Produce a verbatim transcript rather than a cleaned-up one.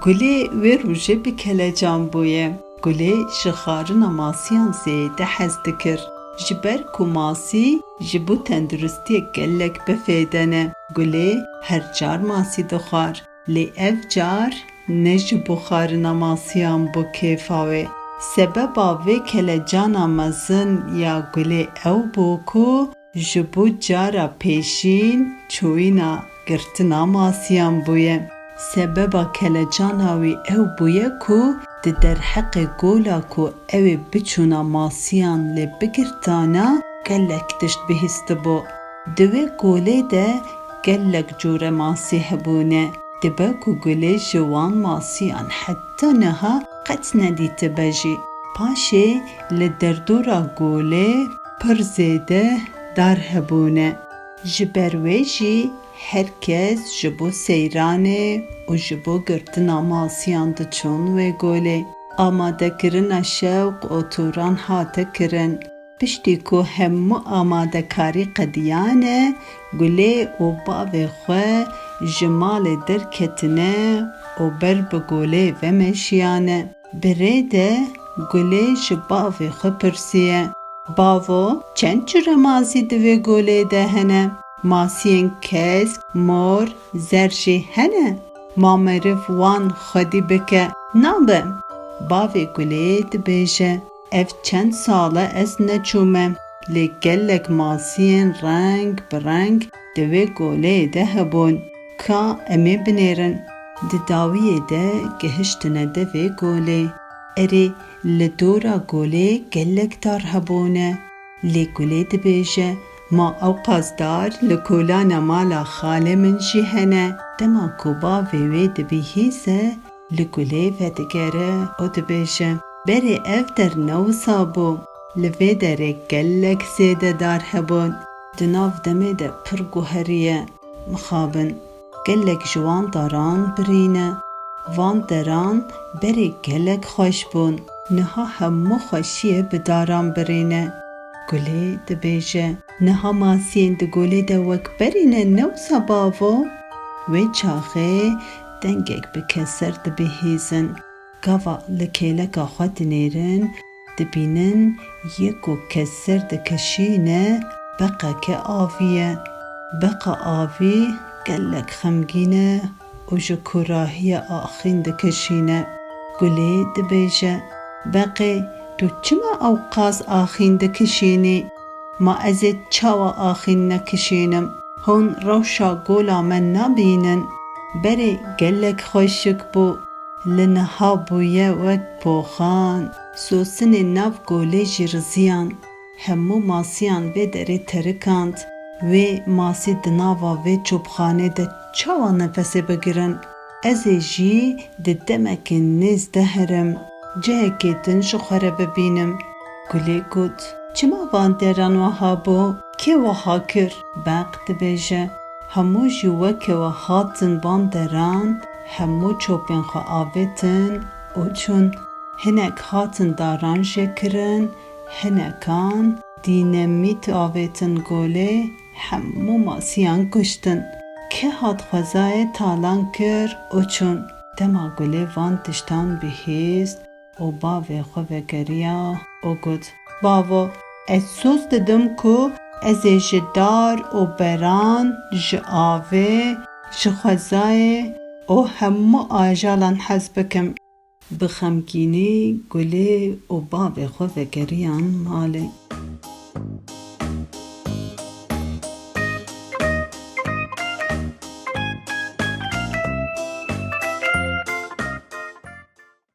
Gulê wê rojê bi kelecan bûye. Gulê ji xwarina masiyan zêde hez dikir. Ji ber ku masî ji bo tenduristiyê gelek bifêde ne, Gulê her car masî dixwar. Lê ev car ne ji bo xwarina masiyan bû kêfa wê. Sebeba vê kelecana mezin ya Gulê ew bû ku ji bo cara pêşîn çoyîna girtina masiyan bûye. Sebeba kelecana wî ew bûye ku di derheqê gola ku ew ê biçûna masiyan lê bigirtana, gelek tişt bihîstibû. Di wê golê de gelek cûre masî hebûne. Dibe ku Gulê ji wan masiyan heta niha qet nedîtibe jî. Paşê li derdora golê pir zêde dar hebûne. Ji ber wê jî her kes ji bo seyranê û ji bo girtina masiyan diçûn wê golê. Amadekirina şewq û toran hate kirin. Piştî ku hemû amadekarî qediyane, Gulê û bavê xwe ji malê derketine û ber bi golê ve meşiyane. Bi rê de Gulê ji bavê xwe pirsiye, Bavo, çend cure masî di vê golê de hene? Masiyên kesk, mor, zer jî hene? Ma meriv wan xwedî bike? Nabe. Bavê Gulê dibêje, Ev çend sal e ez neçûme, lê gelek masiyên reng bi reng di wê goleyê de hebûn. Ka em ê binêrin. Di dawiyê de gihiştine devê golê. Erê, li dora golê gelek dar hebûne. Lê Gulê dibêje, Ma ewqas dar li kolana mala xalê min jî hene. Dema ku bavê wê dibihîze, li Gulê vedigere û dibêje, Berê ev der ne wisa bû. Li vê derê gelek zêde dar hebûn. Di nav demê de pir guherî ye. Mixabin. Gelek ji wan daran birîne. Van deran berê gelek xweş bûn. Niha hemû xweşiyê bi daran birîne. Gulê dibêje, Niha masiyên di golê de wek berî ne, ne wisa bavo? Wê çaxê dengek bi keser dibihîzin. Gava li kêleka xwe dinêrin, dibînin yê ku keser dikişîne beqeke avî ye. Beqa avî gelek xemgîn e û ji kûrahiya axîn dikişîne. Gulê dibêje, Beqê, tu çima ewqas axîn dikişînî? Ma ez ê çawa axîn nekişînim? Hûn rewşa gola me nabînin. Berê gelek xweşik bû. Li niha bûye wek poxan. Sosinên nav golê jî riziyan. Hemû masiyan vê derê terikand. Wê masî di nava vê çopxanê de çawa nefesê bigirin? Ez ê jî di demekê nêz de herim. Cihekê din ji xwe re bibînim. Gulê got, Çima van deran wiha bû? Kê wiha kir? Beq dibêje, Hemû jî weke we hatin van deran, hemû çopên xwe avêtin û çûn. Hinek hatin daran jê kirin, hinekan dînemît avêtin golê, hemû masiyan kuştin. Kê hat xwezayê talan kir û çûn. Dema Gulê van tiştan bihîst û bavê xwe vekeriya û got, Bavo, ez soz didim ku ez ê ji dar û beran, ji avê, ji xwezayê û hemû ajalan hez bikim. Bi xemgînî Gulê û bavê xwe vegeriyan malê.